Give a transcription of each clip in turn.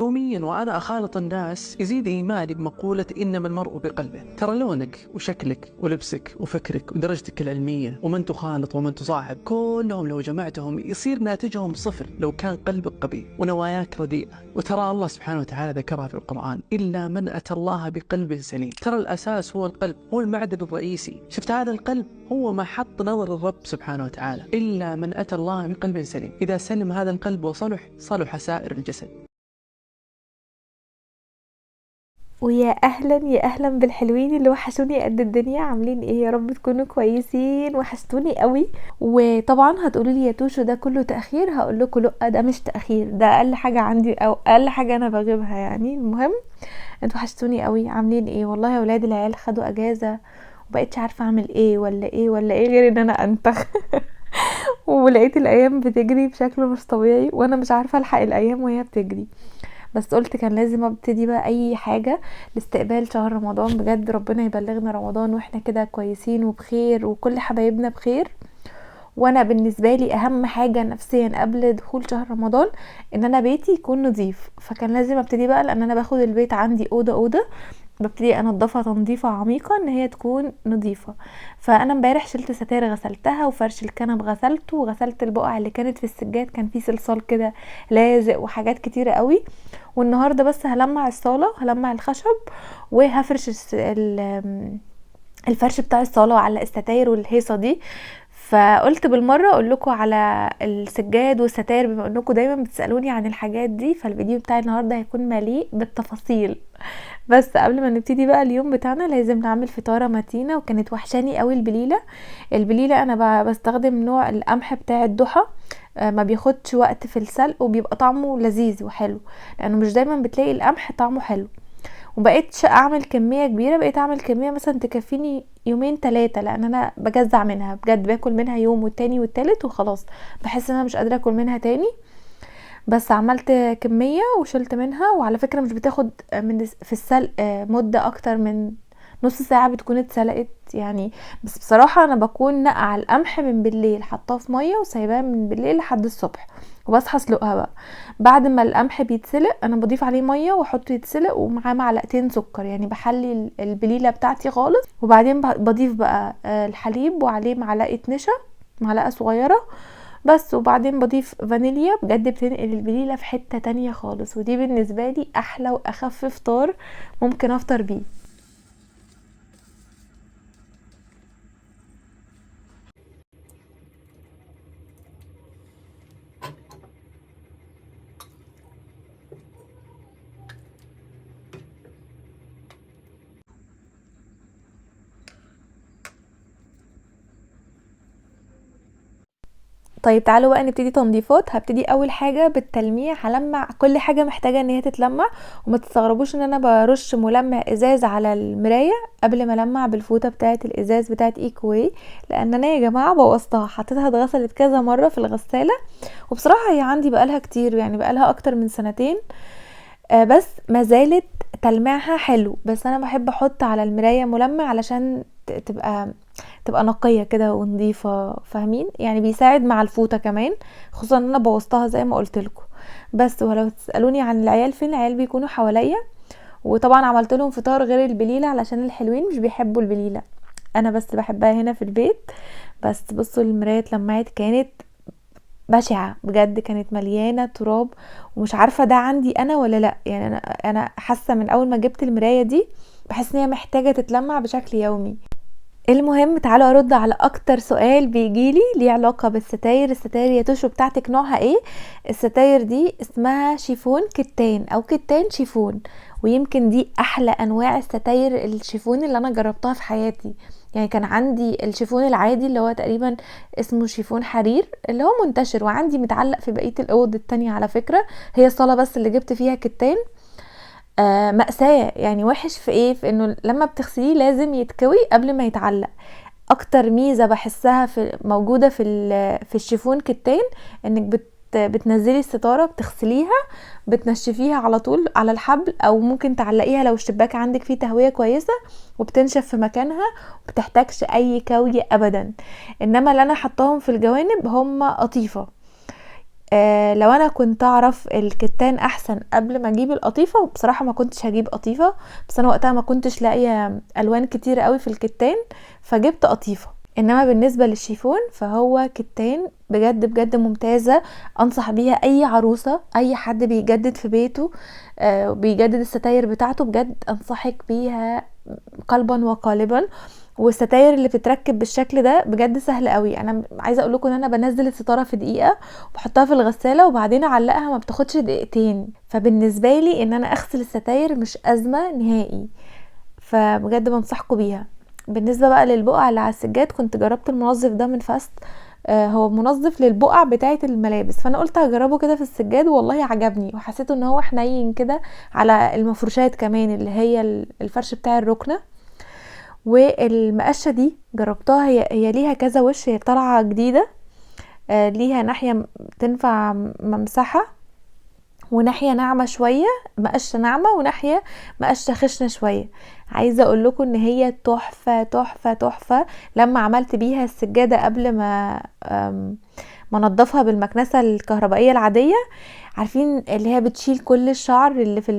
يوميا وأنا أخالط الناس يزيد إيماني بمقولة إنما المرء بقلبه. ترى لونك وشكلك ولبسك وفكرك ودرجتك العلمية ومن تخالط ومن تصاحب كلهم لو جمعتهم يصير ناتجهم صفر لو كان قلبك قبيح ونواياك رديئة. وترى الله سبحانه وتعالى ذكرها في القرآن: إلا من أتى الله بقلب سليم. ترى الأساس هو القلب، هو المعدن الرئيسي. شفت هذا القلب هو محط نظر الرب سبحانه وتعالى. إلا من أتى الله بقلب سليم، إذا سلم هذا القلب وصلح صلح سائر الجسد. ويا اهلا يا اهلا بالحلوين اللي وحشوني قد الدنيا. عاملين ايه؟ يا رب تكونوا كويسين، وحشتوني قوي. وطبعا هتقولوا لي يا توشو ده كله تاخير، هقول لكم لا ده مش تاخير، ده اقل حاجة عندي او اقل حاجة انا بغيبها يعني. المهم انتوا وحشتوني قوي، عاملين ايه؟ والله يا ولاد العيال خدوا اجازه وبقيتش عارفه اعمل ايه ولا ايه ولا ايه غير ان انا انتخ ولقيت الايام بتجري بشكل مش طبيعي وانا مش عارفه الحق الايام وهي بتجري. بس قلت كان لازم ابتدي بقى اي حاجة لاستقبال شهر رمضان. بجد ربنا يبلغنا رمضان واحنا كده كويسين وبخير وكل حبايبنا بخير. وانا بالنسبة لي اهم حاجة نفسيا قبل دخول شهر رمضان ان انا بيتي يكون نظيف، فكان لازم ابتدي بقى، لان انا باخد البيت عندي اوضة اوضة ببتدي انضفها تنظيفه عميقة ان هي تكون نظيفة. فانا امبارح شلت ستاير غسلتها، وفرش الكنب غسلته، وغسلت البقع اللي كانت في السجاد، كان في صلصال كده لازق وحاجات كتيرة قوي. والنهارده بس هلمع الصاله، هلمع الخشب، وهفرش الفرش بتاع الصاله وعلق الستاير والهيصه دي. فقلت بالمرة اقول لكم على السجاد والستاير بما انكم دايما بتسالوني عن الحاجات دي، فالفيديو بتاع النهارده هيكون مليء بالتفاصيل. بس قبل ما نبتدي بقى اليوم بتاعنا لازم نعمل فطاره متينة، وكانت وحشاني قوي البليله. البليله انا بستخدم نوع القمح بتاع الضحى، ما بياخدش وقت في السلق وبيبقى طعمه لذيذ وحلو، لانه مش دايما بتلاقي القمح طعمه حلو. وبقيتش اعمل كمية كبيرة، بقيت اعمل كمية مثلا تكفيني يومين 3، لان انا بجزع منها بجد، باكل منها يوم والتاني والتالت وخلاص، بحس ان انا مش قادرة اكل منها تاني. بس عملت كمية وشلت منها. وعلى فكرة مش بتاخد من في السلق مده اكتر من نص ساعة بتكون اتسلقت يعني. بس بصراحة انا بكون نقع القمح من بالليل، حطاه في مية وسايباه من بالليل لحد الصبح، وبصحى اسلقها بقى. بعد ما القمح بيتسلق انا بضيف عليه مية واحطه يتسلق ومعاه معلقتين سكر، يعني بحلي البليله بتاعتي خالص. وبعدين بضيف بقى الحليب وعليه معلقه نشا، معلقه صغيرة بس، وبعدين بضيف فانيليا. بجد بتنقل البليله في حتة تانية خالص، ودي بالنسبة لي احلى واخف فطار ممكن افطر بيه. طيب تعالوا بقى نبتدي تنظيفات. هبتدي اول حاجة بالتلميع، هلمع كل حاجة محتاجه ان هي تتلمع. وما تستغربوش ان انا برش ملمع ازاز على المراية قبل ما المع بالفوطه بتاعه الازاز بتاعه ايكو واي، لان انا يا جماعة بوظتها، حطيتها اتغسلت كذا مرة في الغسالة، وبصراحة هي عندي بقالها كتير، يعني بقالها اكتر من سنتين، بس ما زالت تلميعها حلو. بس انا بحب احط على المراية ملمع علشان تبقى نقية كده ونظيفه، فاهمين يعني؟ بيساعد مع الفوطه كمان، خصوصا ان انا بوظتها زي ما قلت لكم. بس ولو تسالوني عن العيال فين، العيال بيكونوا حواليا، وطبعا عملت لهم فطار غير البليله علشان الحلوين مش بيحبوا البليله، انا بس بحبها هنا في البيت. بس بصوا المراية اتلمعت، كانت بشعة بجد، كانت مليانة تراب، ومش عارفه ده عندي انا ولا لا. يعني انا حاسه من اول ما جبت المراية دي بحس ان هي محتاجه تتلمع بشكل يومي. المهم تعالوا ارد على اكتر سؤال بيجيلي ليه علاقة بالستاير. الستاير يا توشو بتاعتك نوعها ايه؟ الستاير دي اسمها شيفون كتان او كتان شيفون، ويمكن دي احلى انواع الستاير الشيفون اللي انا جربتها في حياتي. يعني كان عندي الشيفون العادي اللي هو تقريبا اسمه شيفون حرير اللي هو منتشر، وعندي متعلق في بقية الاوض التانية على فكرة، هي الصاله بس اللي جبت فيها كتان. مأساة يعني، وحش في ايه؟ في انه لما بتغسليه لازم يتكوي قبل ما يتعلق. اكتر ميزة بحسها موجودة في الشيفون كتان انك بتنزلي الستارة بتغسليها بتنشفيها على طول على الحبل، او ممكن تعلقيها لو الشباك عندك فيه تهوية كويسة، وبتنشف في مكانها وبتحتاجش اي كوي ابدا. انما اللي انا حطاهم في الجوانب هم قطيفة، لو انا كنت اعرف الكتان احسن قبل ما اجيب القطيفه بصراحة ما كنتش هجيب قطيفة، بس انا وقتها ما كنتش لاقيه الوان كتير قوي في الكتان فجبت قطيفة. انما بالنسبة للشيفون فهو كتان بجد بجد ممتازة، انصح بيها اي عروسه، اي حد بيجدد في بيته، بيجدد الستاير بتاعته، بجد انصحك بيها قلبا وقالبا. والستاير اللي بتتركب بالشكل ده بجد سهل قوي. انا عايزه اقول لكم ان انا بنزل الستارة في دقيقة وبحطها في الغسالة وبعدين اعلقها، ما بتاخدش دقيقتين. فبالنسبه لي ان انا اغسل الستاير مش ازمة نهائي، فبجد بنصحكم بيها. بالنسبة بقى للبقع اللي على السجاد، كنت جربت المنظف ده من فاست، هو منظف للبقع بتاعه الملابس، فانا قلت هجربه كده في السجاد، والله عجبني وحسيت ان هو حنين كده على المفروشات كمان اللي هي الفرش بتاع الركنه. والمقشه دي جربتها، هي ليها كذا وش، هي طالعه جديدة، ليها ناحية تنفع ممسحه وناحية ناعمة شوية، مقشه ناعمة وناحية مقشه خشنه شوية. عايزه اقول لكم ان هي تحفة تحفة تحفة. لما عملت بيها السجادة قبل ما انضفها بالمكنسه الكهربائية العادية، عارفين اللي هي بتشيل كل الشعر اللي في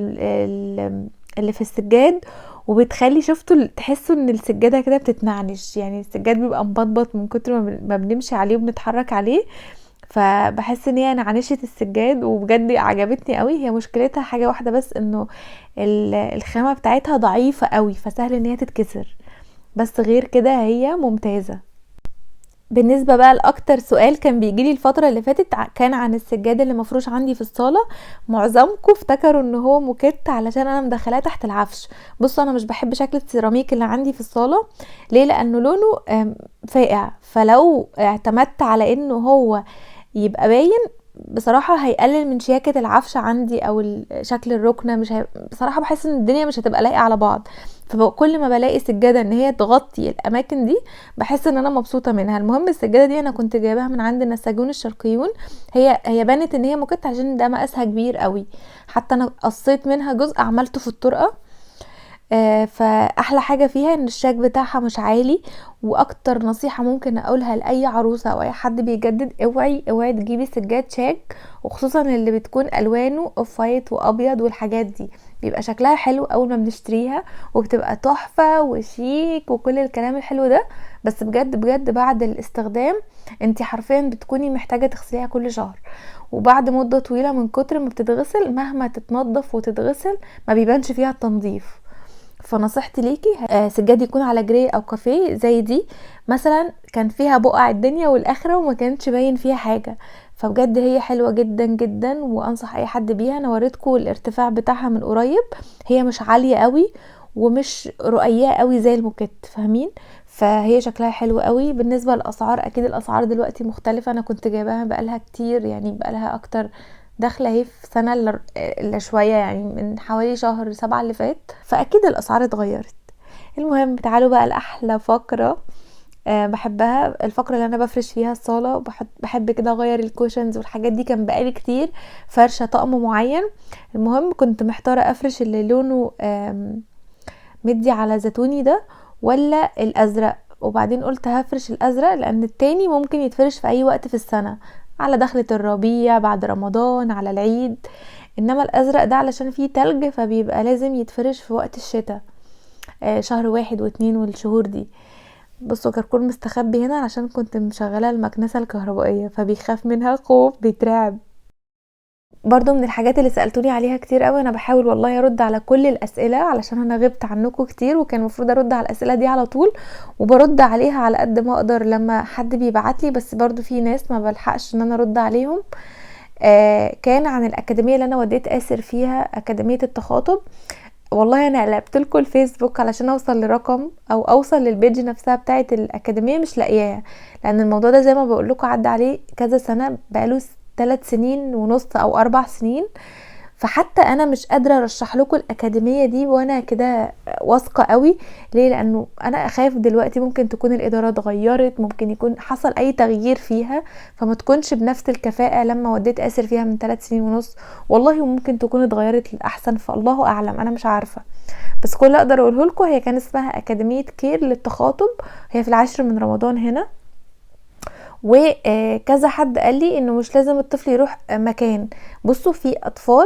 اللي في السجاد، وبتخلي شفتوا تحسوا ان السجادة كده بتتنعنش، يعني السجاد بيبقى مبطبط من كتر ما بنمشي عليه وبنتحرك عليه، فبحس ان هي نعنشت السجاد، وبجد عجبتني قوي. هي مشكلتها حاجة واحدة بس، انه الخامة بتاعتها ضعيفة قوي، فسهل ان هي تتكسر، بس غير كده هي ممتازة. بالنسبة بقى لاكتر سؤال كان بيجيلي الفترة اللي فاتت كان عن السجاد اللي مفروش عندي في الصاله. معظمكم افتكروا ان هو موكيت علشان انا مدخلاه تحت العفش. بصوا انا مش بحب شكل السيراميك اللي عندي في الصاله، ليه؟ لانه لونه فاقع، فلو اعتمدت على انه هو يبقى باين بصراحة هيقلل من شياكه العفش عندي او شكل الركنه، مش بصراحة بحس ان الدنيا مش هتبقى لايقة على بعض. فكل ما بلاقي سجادة ان هي تغطي الاماكن دي بحس ان انا مبسوطة منها. المهم السجادة دي انا كنت جايباها من عند النساجون الشرقيون، هي بانت ان هي موكيت عشان ده مقاسها كبير قوي، حتى انا قصيت منها جزء عملته في الطرقه. فاحلى حاجة فيها ان الشاك بتاعها مش عالي. واكتر نصيحة ممكن اقولها لاي عروسه او اي حد بيجدد، اوعي تجيبي سجاد شاك، وخصوصا اللي بتكون الوانه off white وابيض والحاجات دي، بيبقى شكلها حلو اول ما بنشتريها وبتبقى تحفة وشيك وكل الكلام الحلو ده، بس بجد بجد بعد الاستخدام انتي حرفيا بتكوني محتاجه تغسليها كل شهر، وبعد مده طويلة من كتر ما بتتغسل مهما تتنضف وتتغسل ما بيبانش فيها التنظيف. فنصيحتي ليكي سجاد يكون على gray او كافيه زي دي مثلا، كان فيها بقع الدنيا والاخرة وما كانتش باين فيها حاجة، فبجد هي حلوة جدا جدا وانصح اي حد بيها. انا وريتكم الارتفاع بتاعها من قريب، هي مش عالية قوي ومش رقيقه قوي زي الموكيت، فاهمين؟ فهي شكلها حلو قوي. بالنسبة للاسعار اكيد الاسعار دلوقتي مختلفة، انا كنت جايباها بقالها كتير، يعني بقالها اكتر، داخله اهي في سنة الا شوية، يعني من حوالي شهر 7 اللي فات، فاكيد الاسعار اتغيرت. المهم تعالوا بقى لاحلى فقره بحبها، الفقرة اللي انا بفرش فيها الصاله، بحب كده اغير ال cushions والحاجات دي. كان بقالي كتير فرشه طقم معين، المهم كنت محتارة افرش اللي لونه مدي على زيتوني ده ولا الازرق، وبعدين قلت هفرش الازرق لان التاني ممكن يتفرش في اي وقت في السنة، على دخلة الربيع، بعد رمضان، على العيد، انما الازرق ده علشان فيه تلج فبيبقى لازم يتفرش في وقت الشتاء، شهر 1 و2 والشهور دي. بصوا كركور مستخبي هنا عشان كنت مشغلة المكنسة الكهربائية فبيخاف منها خوف، بيترعب. برضو من الحاجات اللي سألتوني عليها كتير قوي، انا بحاول والله ارد على كل الاسئلة علشان انا غبت عنكم كتير وكان المفروض ارد على الاسئلة دي على طول، وبرد عليها على قد ما اقدر لما حد بيبعتلي، بس برضو في ناس ما بلحقش ان انا ارد عليهم. كان عن الاكاديمية اللي انا وديت آسر فيها، اكاديمية التخاطب. والله انا قلبت لكم الفيسبوك علشان اوصل لرقم او اوصل لل page نفسها بتاعه الاكاديمية، مش لاقياها، لان الموضوع ده زي ما بقول لكم عدى عليه كذا سنة، بقاله 3 سنين ونص او 4 سنين، فحتى انا مش قادرة ارشح لكم الاكاديمية دي وانا كده واثقة قوي. ليه؟ لانه انا اخاف دلوقتي ممكن تكون الادارة اتغيرت، ممكن يكون حصل اي تغيير فيها، فما تكونش بنفس الكفاءة لما وديت آسر فيها من 3 سنين ونص، والله وممكن تكون اتغيرت للاحسن، فالله اعلم، انا مش عارفه. بس كل اللي اقدر اقوله لكم هي كان اسمها اكاديمية كير للتخاطب، هي في 10 من رمضان هنا، وكذا حد قال لي انه مش لازم الطفل يروح مكان. بصوا في اطفال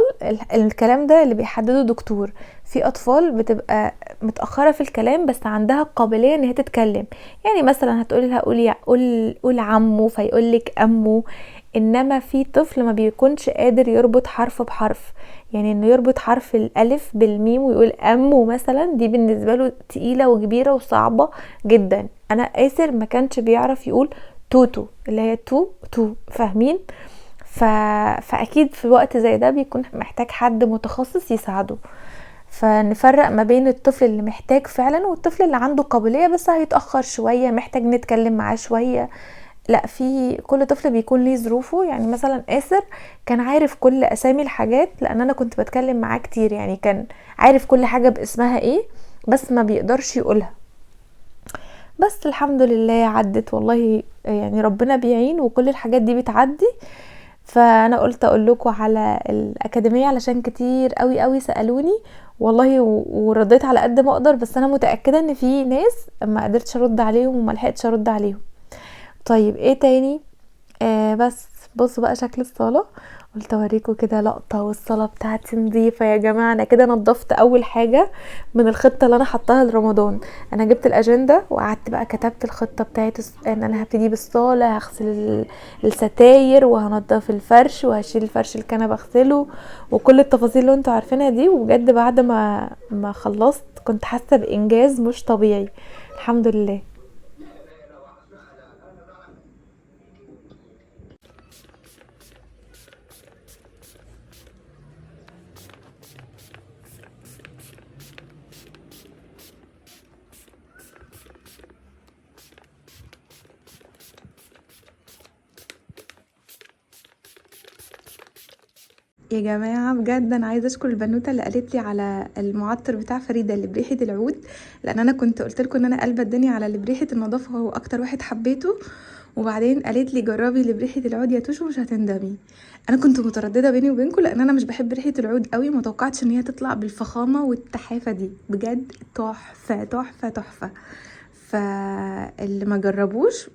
الكلام ده اللي بيحدده دكتور، في اطفال بتبقى متاخرة في الكلام بس عندها قابلية ان هي تتكلم، يعني مثلا هتقولي لها قولي قول عمو فيقول لك امه. انما في طفل ما بيكونش قادر يربط حرف بحرف، يعني انه يربط حرف الالف بالميم ويقول امه مثلا، دي بالنسبة له تقيلة وكبيره وصعبة جدا. انا آسر ما كانش بيعرف يقول توتو اللي هي تو تو، فاهمين؟ فاكيد في وقت زي ده بيكون محتاج حد متخصص يساعده. فنفرق ما بين الطفل اللي محتاج فعلا والطفل اللي عنده قابلية بس هيتأخر شوية، محتاج نتكلم معاه شوية. لا، في كل طفل بيكون ليه ظروفه. يعني مثلا آسر كان عارف كل أسامي الحاجات لأن أنا كنت بتكلم معاه كتير، يعني كان عارف كل حاجة باسمها ايه بس ما بيقدرش يقولها. بس الحمد لله عدت والله، يعني ربنا بيعين وكل الحاجات دي بتعدي. فانا قلت اقول لكم على الاكاديمية علشان كتير قوي قوي سالوني والله، ورديت على قد ما اقدر، بس انا متاكدة ان في ناس ما قدرتش ارد عليهم وما لحقتش ارد عليهم. طيب ايه تاني؟ بس بصوا بقى شكل الصاله، قلت اوريكم كده لقطة. والصاله بتاعتي نظيفة يا جماعة، انا كده نظفت اول حاجة من الخطة اللي انا حطاها لرمضان. انا جبت الاجندة وقعدت بقى كتبت الخطة بتاعت ان انا هبتدي بالصاله، هغسل الستاير وهنضف الفرش وهشيل الفرش الكنبة اغسله وكل التفاصيل اللي انتوا عارفينها دي. وبجد بعد ما خلصت كنت حاسه بانجاز مش طبيعي، الحمد لله. يا جماعة بجد أنا عايزة أشكر البنوتة اللي قالت لي على المعطر بتاع فريدة اللي بريحة العود، لأن أنا كنت قلت لكم إن أنا قلبة الدنيا على اللي بريحة النظافة، هو أكتر واحد حبيته. وبعدين قالت لي جربي اللي بريحة العود يا توشو مش هتندمي. أنا كنت مترددة بيني وبينكم لأن أنا مش بحب ريحة العود قوي، ما توقعتش إن هي تطلع بالفخامة والتحافة دي، بجد تحفة تحفة تحفة. فاللي ما جربوش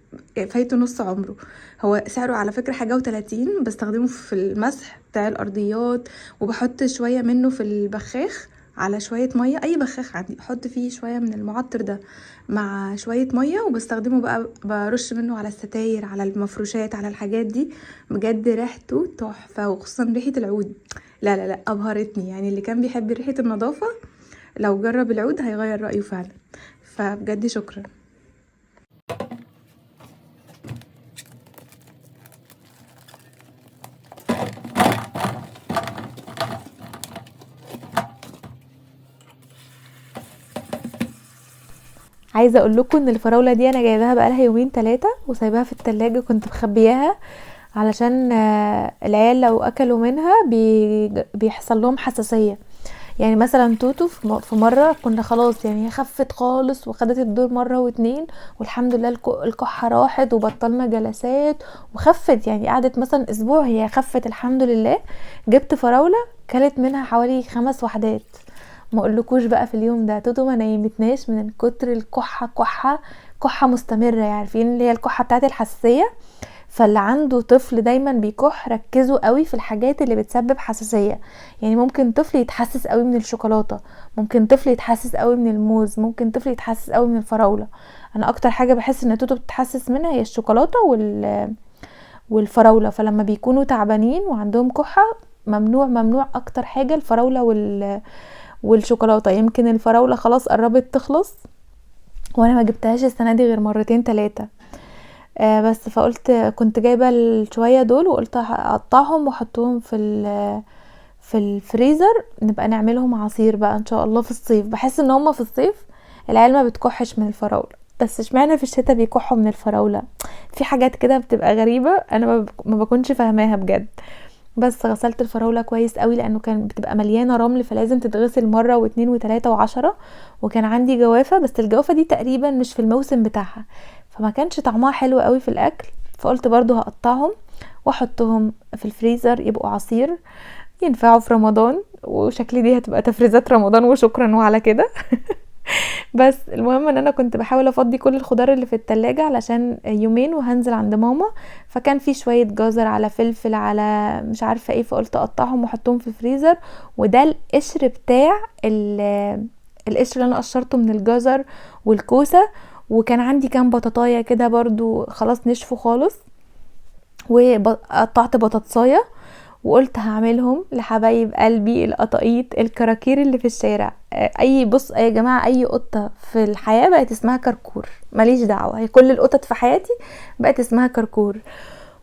فايته نص عمره. هو سعره على فكرة 31، بستخدمه في المسح بتاع الأرضيات، وبحط شوية منه في البخاخ على شوية مية، أي بخاخ عندي بحط فيه شوية من المعطر ده مع شوية مية، وبستخدمه بقى برش منه على الستاير على المفروشات على الحاجات دي. بجد ريحته تحفة، وخصوصا ريحة العود، لا لا لا أبهرتني. يعني اللي كان بيحب ريحة النظافة لو جرب العود هيغير رأيه فعلا. فبجد شكرا. عايزه اقول لكم ان الفراوله دي انا جايباها بقالها يومين 3 وسايباها في التلاجة، كنت مخبياها علشان العيال لو اكلوا منها بيحصل لهم حساسية. يعني مثلا توتو في مرة كنا خلاص يعني هي خفت خالص وخدت الدور مرة واتنين والحمد لله الكحه راحت وبطلنا جلسات وخفت، يعني قعدت مثلا اسبوع هي خفت الحمد لله. جبت فراوله كلت منها حوالي 5 وحدات، ما اقولكوش بقى في اليوم ده توتو ما نيمتناش من كتر الكحه، كحه كحه مستمرة، يعني عارفين اللي هي الكحه بتاعت الحساسية. فاللي عنده طفل دايما بيكح ركزوا قوي في الحاجات اللي بتسبب حساسية. يعني ممكن طفل يتحسس قوي من الشوكولاتة، ممكن طفل يتحسس قوي من الموز، ممكن طفل يتحسس قوي من الفراوله. انا اكتر حاجة بحس ان توتو بتتحسس منها هي الشوكولاتة والفراوله. فلما بيكونوا تعبانين وعندهم كحه ممنوع ممنوع اكتر حاجة الفراوله والشوكولاته. يمكن الفراوله خلاص قربت تخلص وانا ما جبتهاش السنة دي غير مرتين 3، بس فقلت كنت جايبه الشويه دول وقلت اقطعهم واحطهم في الفريزر، نبقى نعملهم عصير بقى ان شاء الله في الصيف. بحس ان هما في الصيف العيال ما بتكحش من الفراوله، بس اشمعنى في الشتاء بيكحوا من الفراوله؟ في حاجات كده بتبقى غريبة انا ما بكونش فاهماها بجد. بس غسلت الفراوله كويس قوي لانه كان بتبقى مليانة رمل، فلازم تتغسل مرة و2 و3 و10. وكان عندي جوافه، بس الجوافه دي تقريبا مش في الموسم بتاعها، فما كانش طعمها حلو قوي في الاكل، فقلت برضو هقطعهم واحطهم في الفريزر يبقوا عصير ينفعوا في رمضان، وشكل دي هتبقى تفريزات رمضان وشكرا وعلى كده. بس المهم ان انا كنت بحاول افضي كل الخضار اللي في التلاجة علشان يومين وهنزل عند ماما، فكان في شوية جزر على فلفل على مش عارفة ايه، فقلت اقطعهم واحطهم في الفريزر. وده القشر بتاع القشر اللي انا قشرته من الجزر والكوسة، وكان عندي كام بطاطاية كده برضو خلاص نشفوا خالص، وقطعت بطاطساية وقلت هعملهم لحبايب قلبي القطاقيط الكراكير اللي في الشارع. اي بص يا جماعة، اي قطة في الحياة بقت اسمها كركور، ماليش دعوه، هي كل القطط في حياتي بقت اسمها كركور.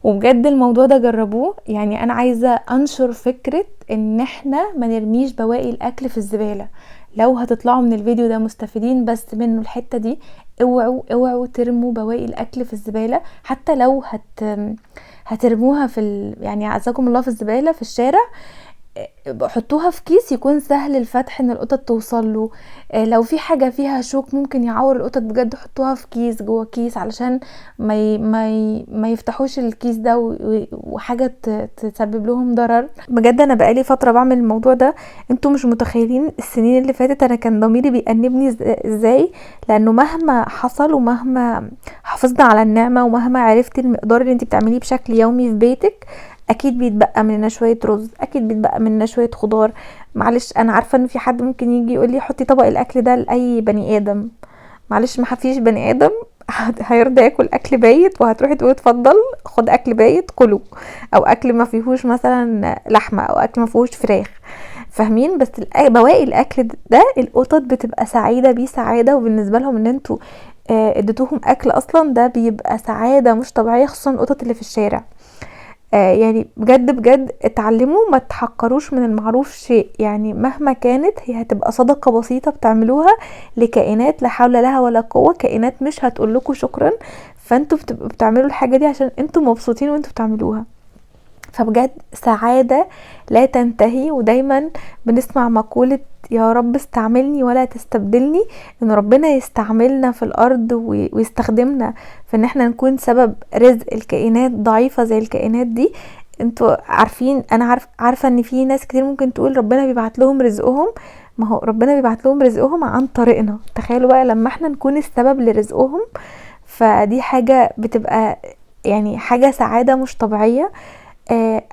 وبجد الموضوع ده جربوه، يعني انا عايزه انشر فكرة ان احنا ما نرميش بواقي الاكل في الزبالة. لو هتطلعوا من الفيديو ده مستفيدين بس منه الحتة دي، اوعوا اوعوا ترموا بواقي الاكل في الزبالة، حتى لو هترموها في يعني عزكم الله في الزبالة في الشارع، حطوها في كيس يكون سهل الفتح ان القطط توصل له. لو في حاجة فيها شوك ممكن يعور القطط بجد، حطوها في كيس جوه كيس علشان ما يفتحوش الكيس ده وحاجه تسبب لهم ضرر. بجد انا بقالي فترة بعمل الموضوع ده، انتوا مش متخيلين السنين اللي فاتت انا كان ضميري بيأنبني ازاي، لانه مهما حصل ومهما حافظنا على النعمة ومهما عرفتي المقدار اللي انت بتعمليه بشكل يومي في بيتك، اكيد بيتبقى مننا شوية رز، اكيد بيتبقى مننا شوية خضار. معلش انا عارفه ان في حد ممكن يجي يقول لي حطي طبق الاكل ده لاي بني ادم، معلش ما فيش بني ادم هيرضى ياكل اكل بايت وهتروحي تقولي اتفضل خد اكل بايت كله، او اكل ما فيهوش مثلا لحمه، او اكل ما فيهوش فراخ، فاهمين؟ بس بواقي الاكل ده القطط بتبقى سعيدة بيه سعادة، وبالنسبة لهم ان انتوا اديتوهم اكل اصلا ده بيبقى سعادة مش طبيعية، خصوصا القطط اللي في الشارع. يعني بجد بجد اتعلموا ما تحقروش من المعروف شيء، يعني مهما كانت هي هتبقى صدقة بسيطة بتعملوها لكائنات لا حول لها ولا قوة، كائنات مش هتقول لكم شكرا، فانتوا بتبقوا بتعملوا الحاجة دي عشان انتوا مبسوطين وانتوا بتعملوها. فبجد سعادة لا تنتهي. ودايما بنسمع مقولة يا رب استعملني ولا تستبدلني، ان ربنا يستعملنا في الارض ويستخدمنا في ان احنا نكون سبب رزق الكائنات ضعيفة زي الكائنات دي. انتوا عارفين، انا عارفة ان في ناس كتير ممكن تقول ربنا بيبعت لهم رزقهم، ما هو ربنا بيبعت لهم رزقهم عن طريقنا، تخيلوا بقى لما احنا نكون السبب لرزقهم، فدي حاجة بتبقى يعني حاجة سعادة مش طبيعية.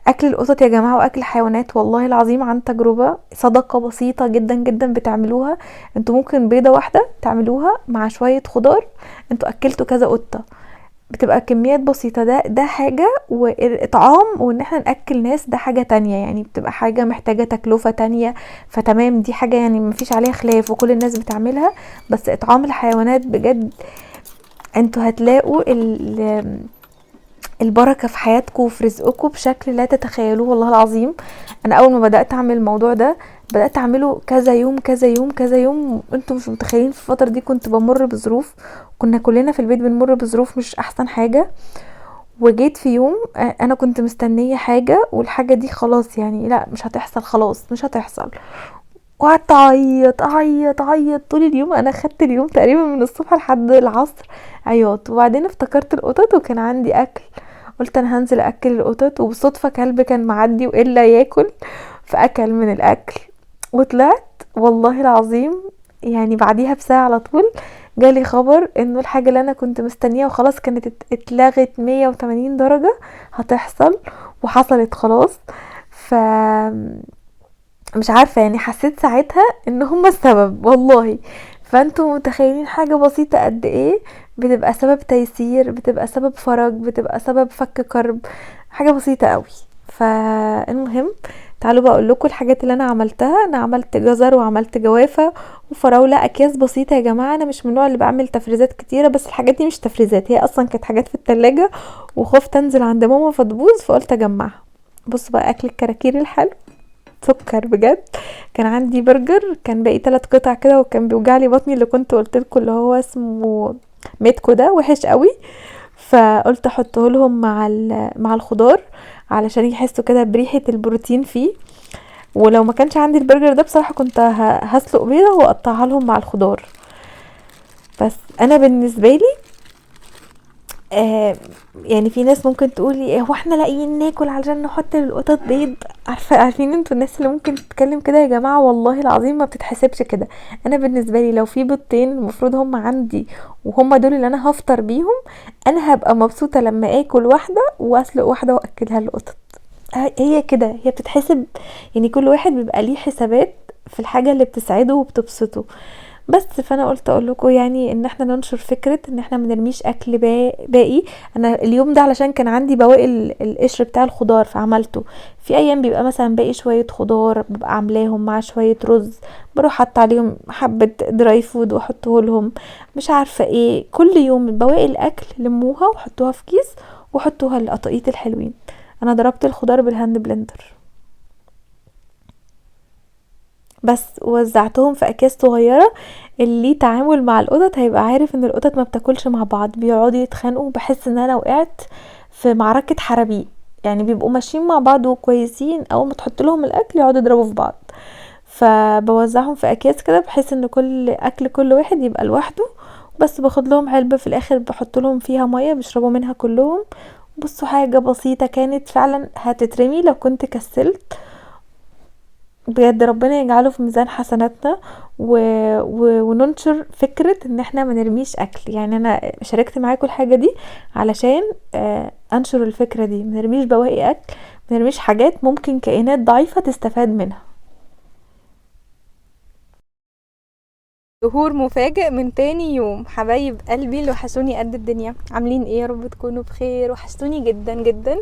اكل القطط يا جماعة واكل الحيوانات والله العظيم عن تجربه، صدقه بسيطة جدا جدا بتعملوها. انتوا ممكن بيضة واحدة تعملوها مع شوية خضار، انتوا اكلتوا كذا قطة، بتبقى كميات بسيطة. ده حاجة، والاطعام وان احنا ناكل ناس ده حاجة تانية، يعني بتبقى حاجة محتاجه تكلفة تانية، فتمام دي حاجة يعني مفيش عليها خلاف وكل الناس بتعملها. بس اطعام الحيوانات بجد انتوا هتلاقوا البركة في حياتكم وفي رزقكم بشكل لا تتخيلوه والله العظيم. انا اول ما بدات اعمل الموضوع ده بدات اعمله كذا يوم كذا يوم كذا يوم، انتم مش متخيلين في الفترة دي كنت بمر بظروف، كنا كلنا في البيت بنمر بظروف مش احسن حاجة. وجيت في يوم انا كنت مستنيه حاجة والحاجة دي خلاص يعني لا مش هتحصل، خلاص مش هتحصل، وقعدت اعيط اعيط اعيط طول اليوم. انا خدت اليوم تقريبا من الصبح لحد العصر عياط. وبعدين افتكرت القطط وكان عندي اكل، قلت انا هنزل اكل القطط، وبالصدفه كلب كان معدي والا ياكل فاكل من الاكل. وطلعت والله العظيم يعني بعديها بساعة على طول جالي خبر انه الحاجة اللي انا كنت مستنيها وخلاص كانت اتلغت 180 درجه هتحصل، وحصلت خلاص. ف مش عارفه يعني حسيت ساعتها ان هما السبب والله. فانتوا متخيلين حاجة بسيطة قد ايه بتبقى سبب تيسير، بتبقى سبب فرج، بتبقى سبب فك كرب، حاجة بسيطة قوي. فالمهم تعالوا بقى اقول لكم الحاجات اللي انا عملتها. انا عملت جزر وعملت جوافه وفراوله، اكياس بسيطة يا جماعة، انا مش من النوع اللي بعمل تفريزات كتيرة، بس الحاجات دي مش تفريزات، هي اصلا كانت حاجات في التلاجة وخفت انزل عند ماما فتبوظ فقلت اجمعها. بصوا بقى اكل الكراكير الحلو سكر بجد. كان عندي برجر كان باقي 3 قطع كده، وكان بيوجع لي بطني اللي كنت قلت لكم اللي هو اسمه ميتكو ده وحش قوي، فقلت احطه لهم مع الخضار علشان يحسوا كده بريحه البروتين فيه. ولو ما كانش عندي البرجر ده بصراحة كنت هسلق بيضة واقطعها لهم مع الخضار. بس انا بالنسبة لي يعني في ناس ممكن تقولي هو احنا لاقيين ناكل علشان نحط للقطط بيض؟ عارفين انتوا الناس اللي ممكن تتكلم كده؟ يا جماعة والله العظيم ما بتتحسبش كده. انا بالنسبة لي لو في بيضتين المفروض هم عندي وهم دول اللي انا هفطر بيهم، انا هبقى مبسوطة لما اكل واحدة واسلق واحدة واكلها للقطط. هي كده، هي بتتحسب، يعني كل واحد بيبقى ليه حسابات في الحاجة اللي بتسعده وبتبسطه. بس فانا قلت اقول لكم يعني ان احنا ننشر فكرة ان احنا ما نرميش اكل باقي. انا اليوم ده علشان كان عندي بواقي القشر بتاع الخضار فعملته. في ايام بيبقى مثلا باقي شوية خضار ببقى عاملاهم مع شوية رز، بروح حاطه عليهم حبه dry food واحطه لهم، مش عارفه ايه. كل يوم بواقي الاكل لموها وحطوها في كيس وحطوها للقطاقيط الحلوين. انا ضربت الخضار بال hand blender بس، وزعتهم في اكياس صغيرة. اللي تعامل مع القطط هيبقى عارف ان القطط ما بتاكلش مع بعض، بيقعدوا يتخانقوا. بحس ان انا وقعت في معركة حرابيق، يعني بيبقوا ماشيين مع بعض وكويسين، اول ما تحط لهم الاكل يقعدوا يضربوا في بعض. فبوزعهم في اكياس كده بحيث ان كل اكل كل واحد يبقى لوحده، بس باخد لهم علبة في الاخر بحط لهم فيها مية بيشربوا منها كلهم. بصوا حاجة بسيطة كانت فعلا هتترمي لو كنت كسلت. بجد ربنا يجعله في ميزان حسناتنا وننشر فكرة ان احنا ما نرميش اكل. يعني انا شاركت معاكم الحاجة دي علشان انشر الفكرة دي، ما نرميش بواقي اكل، ما نرميش حاجات ممكن كائنات ضعيفة تستفاد منها. ظهور مفاجئ من تاني يوم. حبايب قلبي اللي وحشوني قد الدنيا، عاملين ايه؟ يا رب تكونوا بخير، وحشتوني جدا جدا.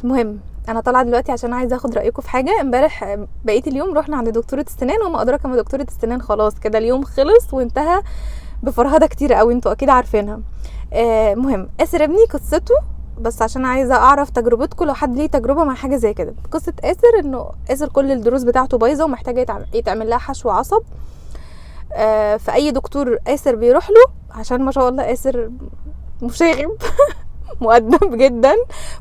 المهم انا طالعه دلوقتي عشان عايزه اخد رايكم في حاجة. امبارح بقية اليوم رحنا عند دكتورة السنان، وما ادراك ما دكتورة السنان، خلاص كده اليوم خلص وانتهى بفرهده كتير قوي، انتوا اكيد عارفينها. المهم آسر ابني قصته، بس عشان عايزه اعرف تجربتكم لو حد ليه تجربه مع حاجة زي كده. قصة آسر انه آسر كل الضروس بتاعته بايظة ومحتاجة يتعمل لها حشو عصب. فاي دكتور آسر بيروح له، عشان ما شاء الله آسر مشاغب مؤدب جدا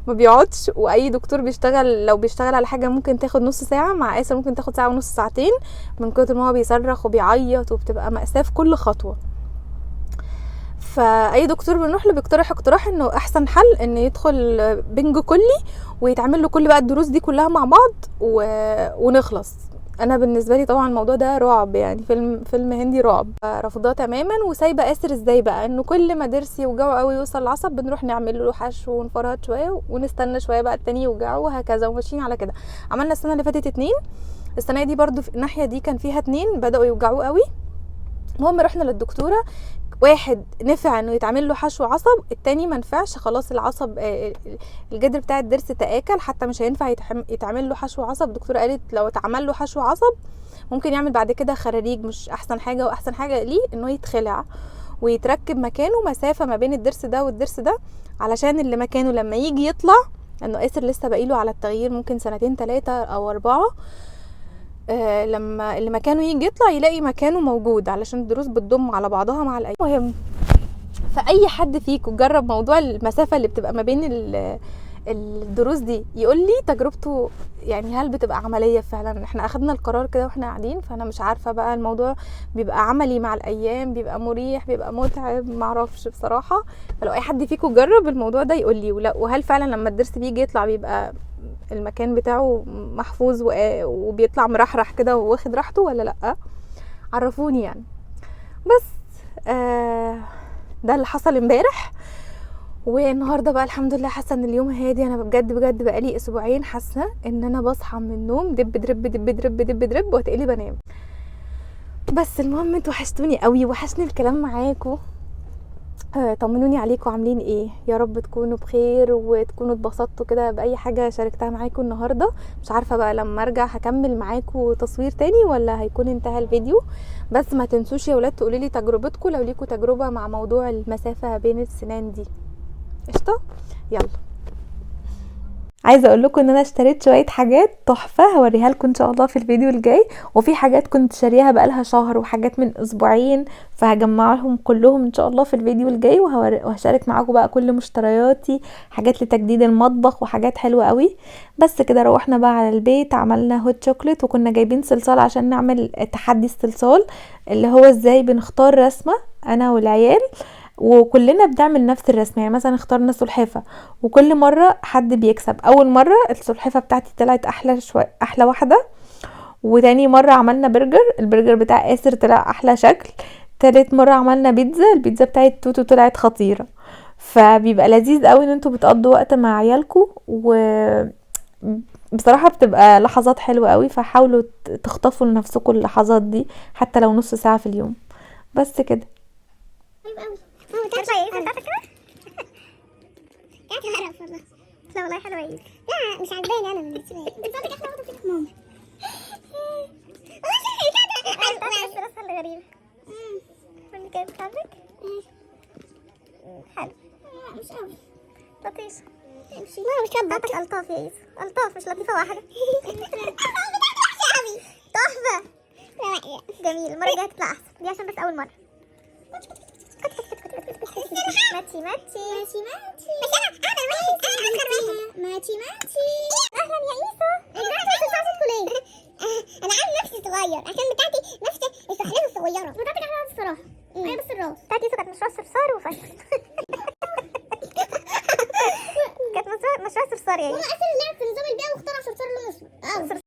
ما بيقعدش، واي دكتور بيشتغل لو بيشتغل على حاجة ممكن تاخد نص ساعة، مع آسر ممكن تاخد ساعة ونص ساعتين من كتر ما هو بيصرخ وبيعيط، وبتبقى مأساة في كل خطوة. فاي دكتور بنروح له بيقترح اقتراح انه احسن حل انه يدخل بنج كلي ويتعمل له كل بقى الدروس دي كلها مع بعض ونخلص. انا بالنسبة لي طبعا الموضوع ده رعب، يعني فيلم هندي رعب، رافضاه تماما. وسايبه آسر ازاي بقى انه كل ما ضرس يوجعه قوي يوصل العصب بنروح نعمل له حشو ونفرهد شوية ونستنى شوية بقى التاني يوجعه وهكذا، وماشيين على كده. عملنا السنة اللي فاتت 2، السنة دي برضو في الناحية دي كان فيها 2 بداوا يوجعوه قوي. المهم رحنا للدكتوره، واحد نفع انه يتعمل له حشو عصب، التاني ما نفعش، خلاص العصب الجدر بتاع الضرس تآكل، حتى مش هينفع يتعمل له حشو عصب. الدكتورة قالت لو اتعمل له حشو عصب ممكن يعمل بعد كده خراريج، مش احسن حاجة، واحسن حاجة ليه انه يتخلع ويتركب مكانه مسافة ما بين الضرس ده والضرس ده، علشان اللي مكانه لما يجي يطلع، لانه آسر لسه باقيله على التغيير ممكن 2 3 أو 4، لما اللي مكانه يجي يطلع يلاقي مكانه موجود، علشان الضروس بتضم على بعضها مع الايام. المهم فاي حد فيكم جرب موضوع المسافة اللي بتبقى ما بين الضروس دي يقول لي تجربته، يعني هل بتبقى عملية فعلا؟ احنا اخدنا القرار كده واحنا قاعدين، فانا مش عارفه بقى الموضوع بيبقى عملي مع الايام، بيبقى مريح، بيبقى متعب، معرفش بصراحة. فلو اي حد فيكم جرب الموضوع ده يقول لي، وهل فعلا لما الضرس بيجي يطلع بيبقى المكان بتاعه محفوظ وبيطلع مرحرح كده وواخد راحته ولا لا؟ عرفوني يعني. بس ده اللي حصل امبارح. والنهارده بقى الحمد لله حاسه ان اليوم هادي. انا بجد بجد بقالي اسبوعين حاسه ان انا بصحى من النوم دب درب دب درب دب درب واتقلب انام. بس المهم انتوا وحشتوني قوي، وحشني الكلام معاكم. طمنوني عليكم، عاملين ايه؟ يا رب تكونوا بخير وتكونوا اتبسطتوا كده باي حاجة شاركتها معاكم النهارده. مش عارفه بقى لما ارجع هكمل معاكم تصوير تاني ولا هيكون انتهى الفيديو. بس ما تنسوش يا ولاد تقولوا لي تجربتكم لو ليكم تجربه مع موضوع المسافة بين السنان دي. قشطه، يلا. عايزه اقول لكم ان انا اشتريت شوية حاجات تحفة هوريها لكم ان شاء الله في الفيديو الجاي، وفي حاجات كنت شاريها بقالها شهر وحاجات من اسبوعين، فهجمعهم كلهم ان شاء الله في الفيديو الجاي، وهشارك معاكم بقى كل مشترياتي، حاجات لتجديد المطبخ وحاجات حلوة قوي. بس كده روحنا بقى على البيت، عملنا hot chocolate، وكنا جايبين صلصال عشان نعمل تحدي الصلصال اللي هو ازاي بنختار رسمه انا والعيال وكلنا بنعمل نفس الرسمة. يعني مثلا اخترنا سلحفه وكل مرة حد بيكسب. اول مرة السلحفه بتاعتي طلعت احلى شوية، احلى واحدة، وتاني مرة عملنا برجر، البرجر بتاع آسر طلع احلى شكل. تالت مرة عملنا بيتزا، البيتزا بتاعت توتو طلعت خطيرة. فبيبقى لذيذ قوي ان انتوا بتقضوا وقت مع عيالكم، و بصراحة بتبقى لحظات حلوة قوي. فحاولوا تخطفوا لنفسكم اللحظات دي حتى لو نص ساعة في اليوم بس كده. طيب قوي. هو بتاعتك ايه؟ بتاعتك كده؟ بتاعتي قرف والله. لا والله حلوة ايه؟ لا مش عاجباني انا بالنسبة لي. بتاعتك احلى واحدة فيهم ماما. والله شكلها بتاعتك بس راسها اللي غريبة. قولي كده بتاعتك؟ حلو. مش قوي. لطيفة. امشي. ماما مش بتاعتك ألطاف يا إيسو، ألطاف مش لطيفة واحدة. بتاعتك وحشة قوي. تحفة. جميل. المرة الجاية هتطلع أحسن، دي عشان بس أول مرة. ماتشي ماتشي ماتشي ماتشي. بس انا اعمل واحد، انا اصغر واحد. ماتشي ماتشي. اهلا يا ايسو. انا عارفه ليه. انا عامل نفسي صغير عشان بتاعتي نفس السحلفه الصغيرة. بتاعتك احلى الصراحة. هي بس الراس بتاعتي ايسو كانت مشروع صرصار وفشل. كانت مشروع صرصار يعني. هو اصلا اللعب في